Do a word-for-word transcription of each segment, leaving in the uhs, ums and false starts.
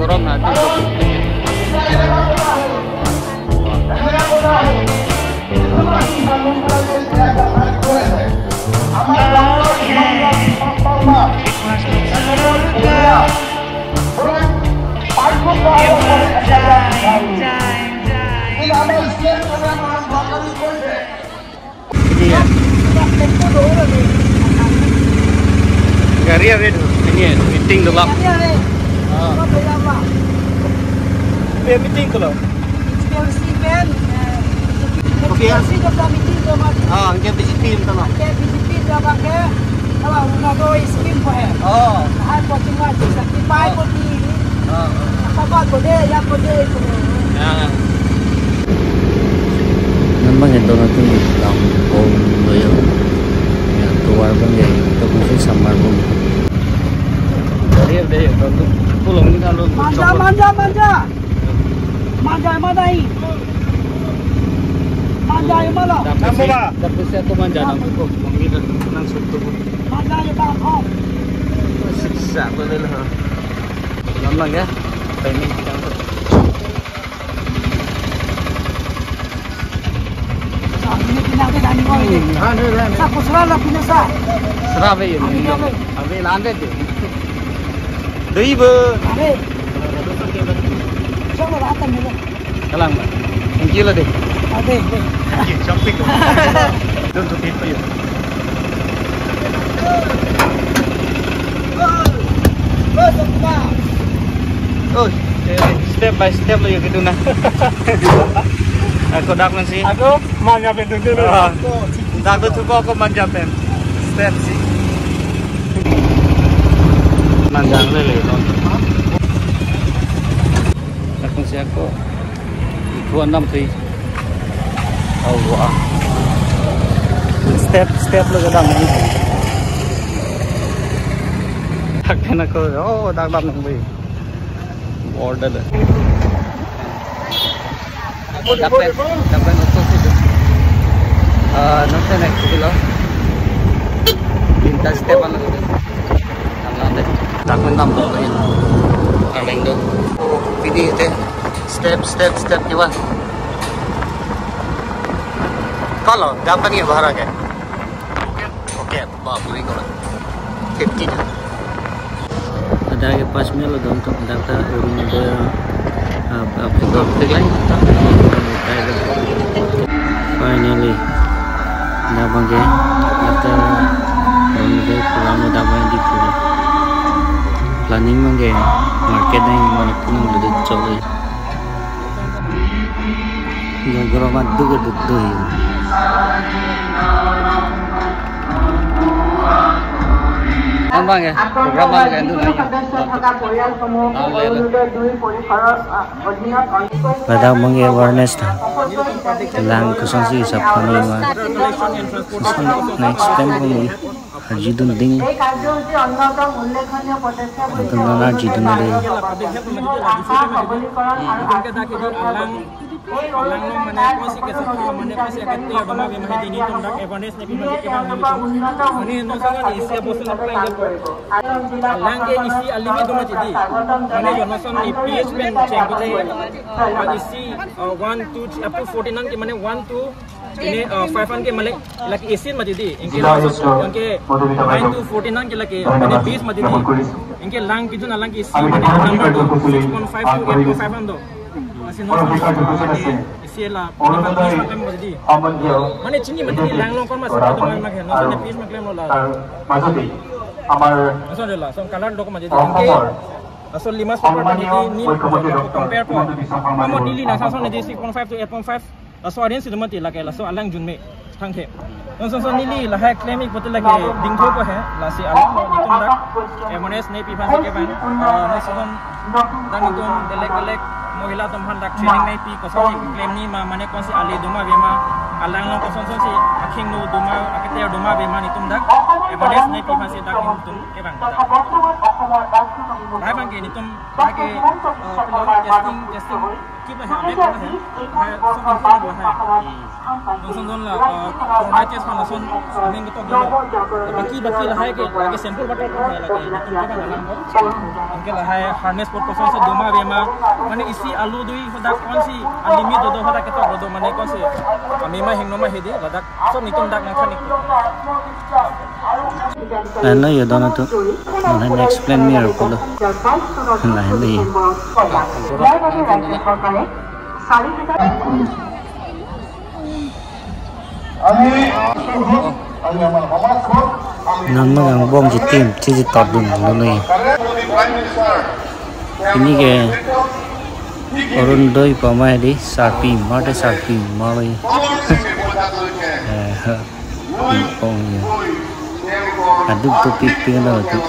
গৰম না, আজি Gari ave tu, ini ya, meeting dulu. Meeting dulu. Oke ya. Ah, anke B J P itu lah. Oh. Ah, ah. Ya. Nang bang ito natin di Lampung loyo. Ya, keluar bang ya, ito kung si samar bang. Dari ada ya, kalau pulang ni kalau Manja, manja, manja. Manja, manja hi. Manja hi mala. Namo ba? Tapi saya tu manja nang cukup, nang sutu. Manja hi ba, oh. Siksa ko le lo. Lama ya? Timing kita tu. Sa, ini pindah ke dani ko ini. Sa, kusra la pindah sa. Sera ave ini. Ave, ave. Ave, lande tu. Dei be. Ave. Coba lah, atan dulu. Kalang ba. Thank you lo dei. Ave, ave. Thank you, jumping. Don't forget you. Oh, step by step lo yuk itu na. Ako dak man si. Ako manja pen dun dulu. Ah, dak tu cukup ako manja pen. Step si. Manja le le lo. Dak man si ako. Ikhuan dam thui. Awa. Step, step lo kedam ni. Dak pen ako, oh, dak dam nang bai. Order le. Dapat, dapat oto sih. Ah, nanti naik sih lo. Lintas step ano gitu. Ang lande. Dak pen dam tu. Arleng do. Pidi te. Step, step, step kiwan. Kalo, dak pen ye bahar ke? Oke, bap ri ko. Fifty. Ada ke pas melo dong tok dak ta room de, ah, ah, pegawai, pegawai. Finally, dak bang ke, dak ta room de program dak bang di pura. Planning bang ke, market dang mane punung duduk chok. Yang gero madu ke duduk. Ang bang ya, program bang ya, itu lagi. Ladak bang ya awareness ta. Lang kosonsi hisap kami ma. Koson next time kami. Arjudun ding. এই কাৰ্যসূচীৰ অন্যতম উল্লেখনীয় পদক্ষেপ হৈছে নতুন নতুন অৰণ্য আৰ্জুদুন দে। কেৱল আশা সবলীকৰণ আৰু আৰ্থিক সুৰক্ষাৰ প্ৰতীক। এই অৰণ্য মানে কৌশিক এজন মানে কৌশিক একেতে অদমা বেমাৰী দিনি তোম ডাক এৱাৰনেছ নেকি মানে কিবা বুলি কম। মানে নজনা নি ইচিয়া বস্তু নপলাই ইলে প। Lang ke isi alimi doma tidi. Mane yonoson ni P H pen cheng kute. Isi, uh, one, two, three, up to forty nang ke mane one, two, Ini, uh, five an ke mane laki eighteen mati di. Inke laki nine to fourteen an ke laki mane bis mati di. Inke lang kejun alang ke isi mane number six point five to eight point five an do. Asi no isi la mane bis maklem mati di. Mane chini mati di lang long kon masi mati mane maklem lo la. Aso de la, so color dok mati di. Inke aso lima super mati di ni compare po. Amo neli nangkok ason di six point five to eight point five. Laso arrange si doma ti lake laso alang junme thangthe. Non son son neli lahai claim ik pote lake dingthu ko he lasi alang lo nitum dak. Awareness ne pi aphan si kevan. Ah, non son son dak nitum delek delek mohila atum aphan dak training ne pi koson si claim ni ma mane konsi ali doma ave ma. Alang lo koson son si akhing lo doma aketer doma ave ma nitum dak. Awareness ne pi aphan si dak nitum kevan. Lahai abang ke nitum lake, ah, testing testing. Kiba hai, apa hai? Hai, so info apa hai? Lason don la, uh, corona case aphan lason aning ketok dolo. Baki baki lahai ke, lake sample batai ko lahai lake, itum ke bang alam ko. Anke lahai harness apot koson si doma bema. Mane isi alu dui hadak konsi alimit dodo hadak ketok dodo mane konsi. Amima hingno ma hedi, hadak so nitum dak nangkhanik. Lahenlo yo don atum. Lahenlo explain mir pulo. Lahenlo yo. Nang nang bong jitim, tiji tordun, nunu. Ini ke Orunodoi pamai di sarpi, mate sarpi, maloi. Eh, pingpong ya. Aduk tu pik pik na tu.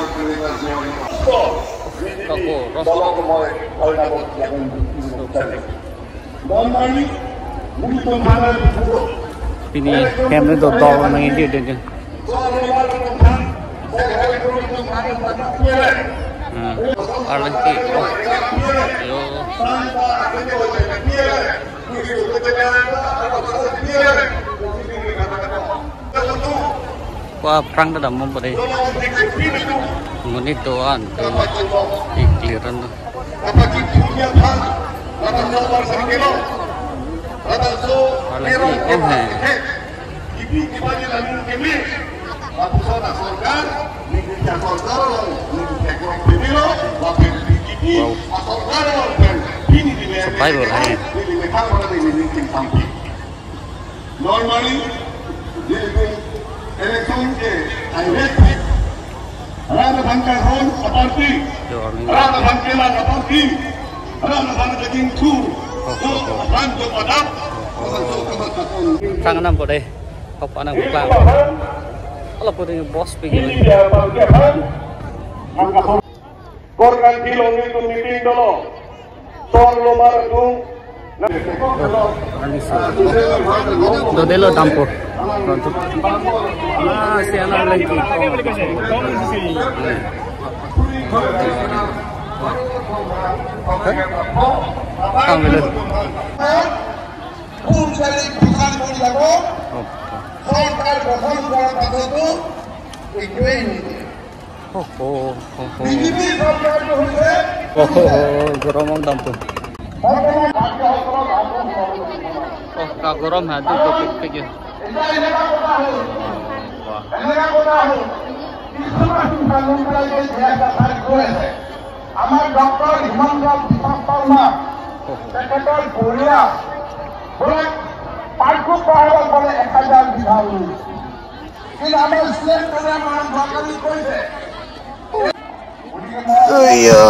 Pini hem ni do dol nang indi deh. Hmm. Arleng ki. Oh. Yo. Wa phrang ta dam mo pade. Monit do-an tu. Iklir an tu. Arleng ki. Oh, he. Wow. Survival hai. Normally, election ke direct rat aphan kehon aparty, rat aphan kelang aparty, rat aphan kejingthur, rat aphan kepadap. Sang nam pade. Hop anang buklang. Ala putih bos pigi. Korkan tilong itu meeting dolo. Tor lomar itu. Dodelo dampo. Ah, si anak lagi. Tang dulu. Pun sari bukan pun jago. Oke. Sorkar gothonkora pajoto ekdui niti. Ho, ho, ho, ho. BJP চৰকাৰটো হৈছে Ho, ho, ho, gorom dampo. বৰ্তমান ৰাজ্যসকলৰ আন্দোলন। Oh, ka gorom ha, du to pik pik ya. এতিয়া এনেকুৱা কথা হ'ল, এনেকুৱা কথা হ'ল, কিছুমান লোক ওলাই গৈ বিয়া কথা কৈ আছে। আমাৰ ডক্টৰ হিমন্ত বিশ্ব শৰ্মা, তেখেতৰ বঢ়িয়া বোলে পাৰ্কো পাহাৰত বোলে এক হাজাৰ বিঘা ৰুইছে। কিন্তু আমাৰ ষ্টেট প্ৰগ্ৰাম যোৱাকালি কৈছে। Iya,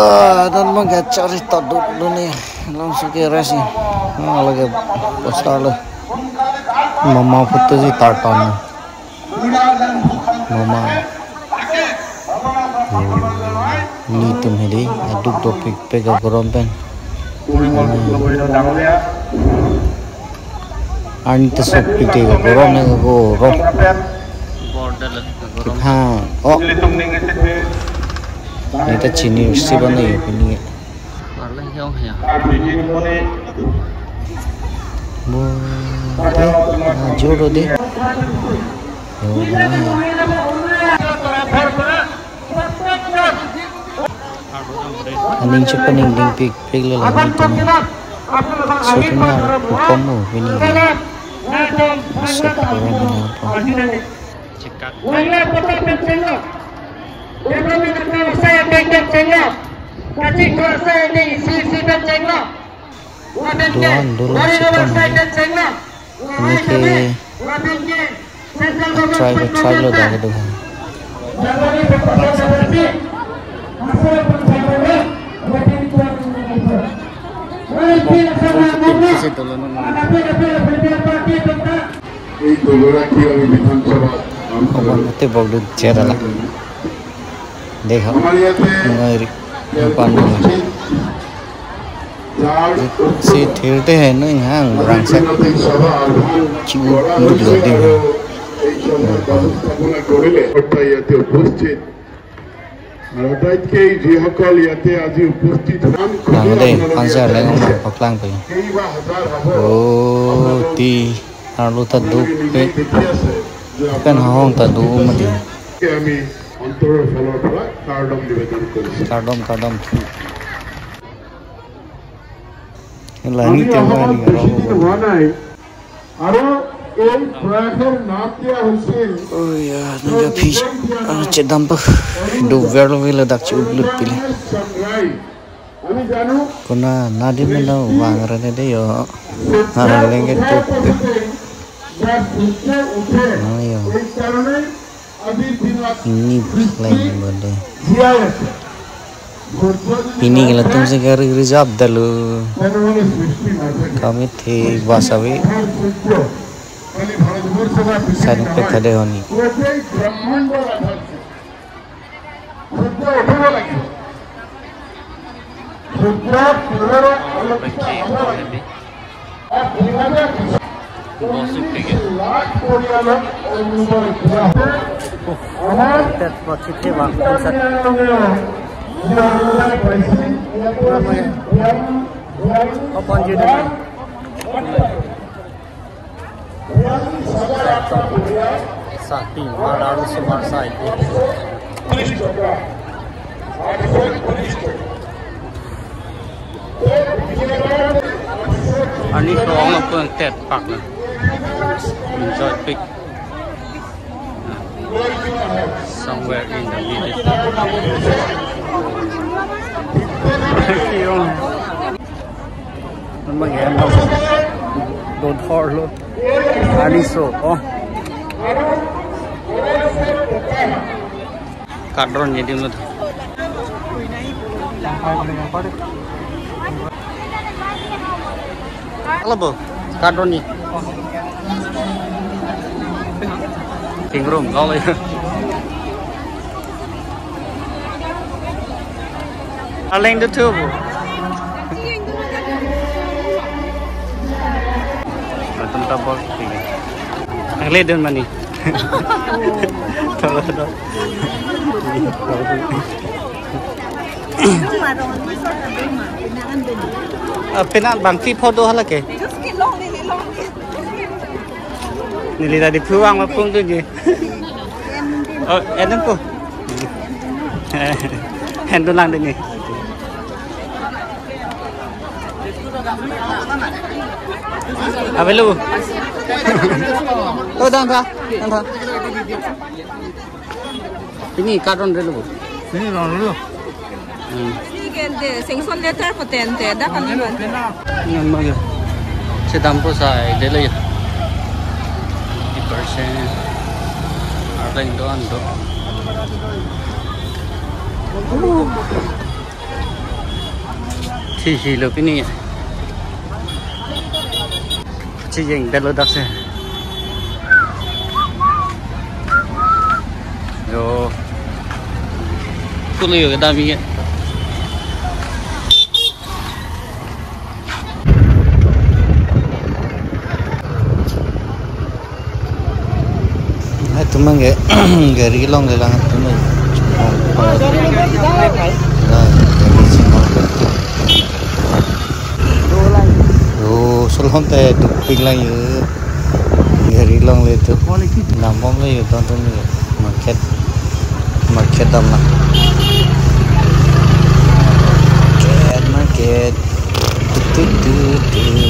dan menggacar itu dulu nih, langsung ke rest nih. Nah, lagi poster lo. Mama foto si tartan. Mama. Hmm, nitum hedi, aduk dopik pega gorom pen. Ani ta sopik pega gorom ne gorom. Border le gorom. Ha, oh. Neta chini si bana yo pini. Parle hiong hiong. Bo, de, ah, joro de. Oh, aning chepaningding pik pik le la ni tong. Sutnya hukum mo pini. Masuk ke orang ni apa? Chekak. Wala kota pen chenglo. Development kota saya pen chenglo. Kaching kota saya ni C C pen chenglo. Duan dulu wala setang saya ni. Pen chenglo. Ini ke try, try lo dah gitu. Kasi dulu nung. এই দুগৰাকী আমি বিধানসভাত Oban ate bok dun chera la. Dekho. আমাৰ ইয়াতে Ngari. Pan dun. যাৰ Si thirte hai no inghang rangsak. সভা আহ্বান Chu কৰা dun হৈছে lo ding. আৰু এই সভা ব্যৱস্থাপনা কৰিলে। ইয়াতে উপস্থিত আৰু আটাইতকৈ যিসকল ইয়াতে আজি উপস্থিত, নাম খুলি Nang de, আপোনালোকে pansa leng ong paklang pe. কেইবা হাজাৰ হ'ব। Oh, ti. Arlo ta dopik pen hahong ta do mati. আমি অন্তৰৰ ফালৰ পৰা কাৰ্ডম নিবেদন কৰিছো। Kardom, kardom. Lani আমি te অসমত wani বেছি দিন rong. হোৱা নাই আৰু এই প্ৰয়াসৰ নাম দিয়া হৈছিল Oh ya, nida pis. Ah, cedam pa. Do verlo velo dak ci upload pili. Sangrai। আমি জানো Kuna nadi mena wang rene de yo. Hara lenge tu. যাৰ সূৰ্য উঠে। Ah, yo. এই কাৰণে আজিৰ দিনত Ni leng bode. জীয়াই আছে। সূৰ্য যদি Pini ke latum si gari reserve dalu. তেনেহ'লে সৃষ্টি নাথাকে। Kami thi basawi. আমাৰ সূৰ্য কালি ভাৰতবৰ্ষৰ পৰা Side পৃথিৱীত pek thade honi. গোটেই ব্ৰহ্মাণ্ডৰ আধাৰ। সূৰ্য উঠিব লাগিব। সূৰ্য পোহৰে আলোকিত হ'ব লাগিব। আৰু পোহৰে পঁচিশ লাখ পৰিয়ালক অন্নদান দিয়া হ'ব। আমাৰ Tet pachit te bang, pusat. যি অন্নদান পাইছিল, ইয়াত আছিল বিয়াল্লিছ, বিয়াল্লিছ Open judul. Sati, mar aru sumar sai. Ani so ong pun tet pak na. Enjoy pic. Somewhere in the middle. Memang ya, memang. Don't hurt lo. Ani so, oh. Kadron jadi lo. Halo, Bu. Kadron ni. King room, kalau ya. Aleng de tu, Bu. Atum tabor tinggi. Ang ledon mani. Tabor, tabor. Ah, penang bangti photo hala ke. Neli tadi puang mapung tu je. Oh, eden po. Hen tu lang dini. Avelo. Oh, dan tha, dan tha. Pini kadron relo. Pini kadron relo. Hmm. Ini kan de sanction letter patente dak kaliwan. Nan ma yo. Sedam po sai de lo yo. Fifty percent. Ada indo ando. Thi hi lo pini. Chi jeng dalo dak se. Yo. Kulo yo kedam ye. Hai, tumang ke gari long ke lang tumang. Oh, gari long ke lang. Nah, gari sing long. Oh, solhom te duk ping lang yo. Gari long le tu. Namom le yo, ton ton yo. Market, market dam lang. Market, market. Tu, tu, tu, tu.